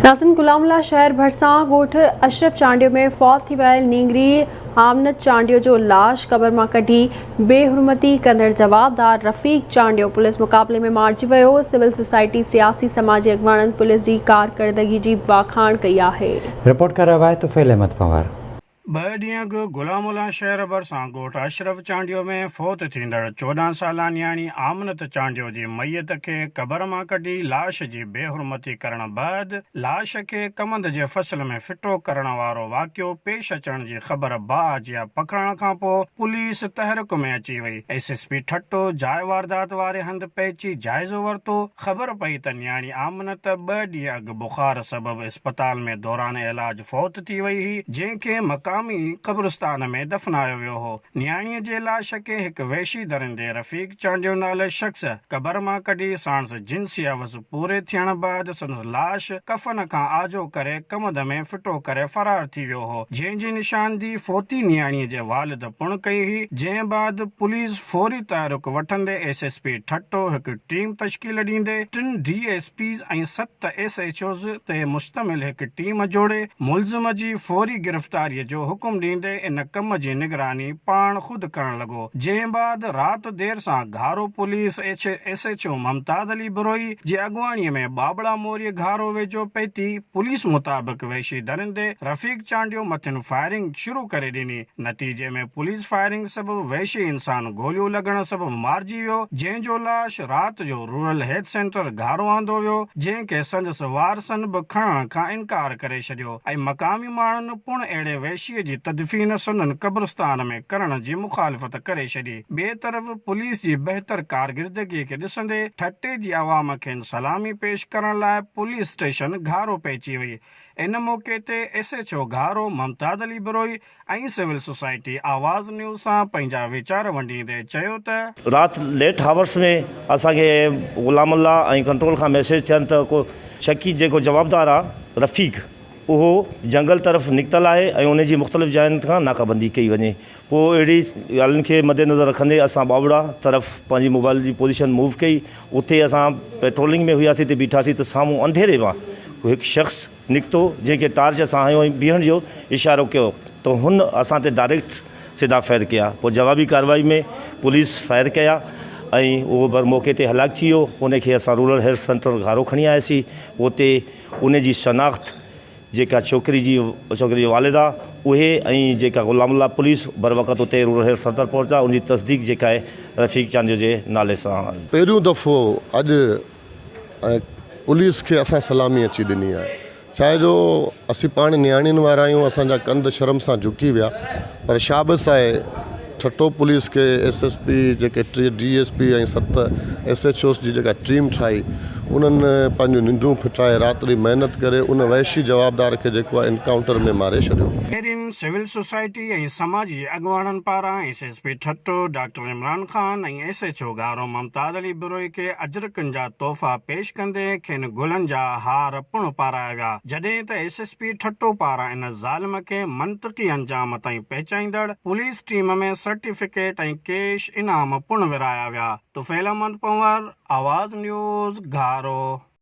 ناظرين غلام الله شهر ڀرسان ڳوٺ اشرف چانڊيو ۾ فوت ٿي ويل نينگري آمنت چانڊيو جو لاش قبر مان ڪڍي بي حرمتي ڪندڙ جوابدار رفيق چانڊيو پوليس مقابلي ۾ مارجي ويو، سول سوسائٽي سياسي سماجي اڳواڻن پوليس جي ڪارڪردگي جي واکاڻ ڪئي آهي. رپورٽ ڪري رهيو آهي طفيل احمد پنهور. ٻه ڏينهن اڳ غلام الله شهر ڀرسان ڳوٺ اشرف چانڊيو ۾ فوت ٿيندڙ 14 سالا نياڻي آمنت چانڊيو جي ميت کي قبر مان ڪڍي لاش جي بي حرمتي ڪرڻ بعد لاش کي ڪمند جي فصل ۾ ڦٽو ڪرڻ وارو واقعو پيش اچڻ جي خبر باهه جيان پکڙڻ کانپوء پوليس تحرڪ ۾ اچي وئي. ايس ايس پي ٺٽو جاء واردات واري هنڌ پهچي جائزو ورتو. خبر پئي ته نياڻي آمنت ٻه ڏينهن اڳ بخار سبب اسپتال ۾ دوران علاج فوت ٿي وئي هئي، جنهن کي مقامي قبرستان ۾ دفنايو ويو هو. نياڻيء جي لاش کي هڪ وحشي درندي رفيق چانڊيو نالي شخص قبر مان ڪڍي ساڻس جنسي حوس پوري ٿيڻ بعد سندس لاش ڪفن کان آجو ڪري ڪمند ۾ ڦٽو ڪري فرار ٿي ويو هو، جنهن جي نشاندهي فوتي نياڻيء جي والد پڻ ڪئي هئي، جنهن بعد پوليس فوري تحرڪ وٺندي ايس ايس پي ٺٽو هڪ ٽيم تشڪيل ڏيندي ٽن ڊي ايس پيز ۽ ست ايس ايڇ اوز تي مشتمل هڪ ٽيم جوڙي ملزم جي فوري گرفتاري جو حڪم ڏيندي ان ڪم جي نگراني پاڻ خود ڪرڻ لڳو جنهن بعد رات دير سان Gharo police S H O Mumtaz Ali Brohi جي اڳواڻي ۾ ٻاٻڙا موري گهارو ويجهو پهتي پوليس مطابق وحشي درندي رفيق چانڊيو مٿين فائرنگ شروع ڪري ڏني نتيجي ۾ پوليس فائرنگ سبب وحشي انسان گوليون لڳڻ سبب مارجي ويو، جنهن جو لاش رات جو رورل هيلٿ سينٽر گهارو آندو ويو، جنهن کي سندس وارثن به کڻڻ کان انڪار ڪري ڇڏيو ۽ مقامي ماڻهن پڻ اهڙي وحشي جي تدفين سندن قبرستان ۾ ڪرڻ جي مخالفت ڪري ڇڏي. ٻئي طرف پوليس جي بهتر ڪارگردگي کي ڏسندي ٺٽي جي عوام کين سلامي پيش ڪرڻ لاء پوليس اسٽيشن گهارو پهچي وئي. ان موقعي تي S H O Gharo Mumtaz Ali Brohi ۽ civil society Awaz news سان پنهنجا ويچار ونڊيندي چيو ته. رات ليٽ هاورس ۾ اسان کي غلام الله ۽ ڪنٽرول کان ميسيج ٿين ته ڪو شڪي جيڪو جوابدار آ رفيق اهو جنگل طرف نڪتل آهي ۽ ان جي مختلف جاين کان ناڪابندي ڪئي وڃي پوء اهڙي ڳالهين کي مدنظر رکندي اسان ٻاوڙا طرف پنهنجي موبائل جي پوزيشن موو ڪئي اتي اسان پيٽرولنگ ۾ هياسين اتي بيٺاسين ته سامهون انڌيري مان هڪ شخص نڪتو جنهن کي ٽارچ اسان هنيو ۽ بيهڻ جو اشارو ڪيو ته هن اسان تي ڊائريڪٽ سڌا فائر ڪيا پوء جوابي ڪارروائي ۾ پوليس فائر ڪيا ۽ اهو بر موقعي تي هلاڪ ٿي ويو ان کي اسان رورل هيلٿ سينٽر گهارو کڻي آياسين اتي ان جي شناخت جيڪا ڇوڪري جي ڇوڪري جي والده اهي ۽ جيڪا غلام الله پوليس بروقت اتي رورل هيلٿ سينٽر پهچا ان جي تصديق جيڪا آهي رفيق چانڊيو جي نالي سان. پهريون دفعو اڄ ۽ پوليس کي اسان سلامي اچي ڏني آهي ڇاهي جو اسين پاڻ نياڻين وارا آهيون اسان جا ڪنڌ شرم سان جهڪي ويا پر شابس آهي ٺٽو پوليس کي ايس ايس پي جيڪي ٽي ڊي ايس پي ۽ ست ايس ايڇ اوز جي جيڪا ٽيم ٺاهي انهن پنهنجون ننڊون ڦٽرائي رات ڏينهن محنت ڪري ان وحشي جوابدار کي جيڪو آهي انڪائونٽر ۾ ماري ڇڏيو. پهرين سول سوسائٽي ۽ سماجي اڳواڻن پاران S S P Thatta doctor Imran Khan ۽ S H O Gharo Mumtaz Ali Brohi کي اجرڪن جا تحفا پيش ڪندي کين گلن جا هار پڻ پارايا ويا جڏهن ته ايس ايس پي ٺٽو پاران ان ظالم کي منطقي انجام تائين پهچائيندڙ پوليس ٽيم ۾ سرٽيفڪيٽ ۽ ڪيش انعام پڻ ورهايا ويا. طفيل احمد پنهور، آواز نيوز، گهارو.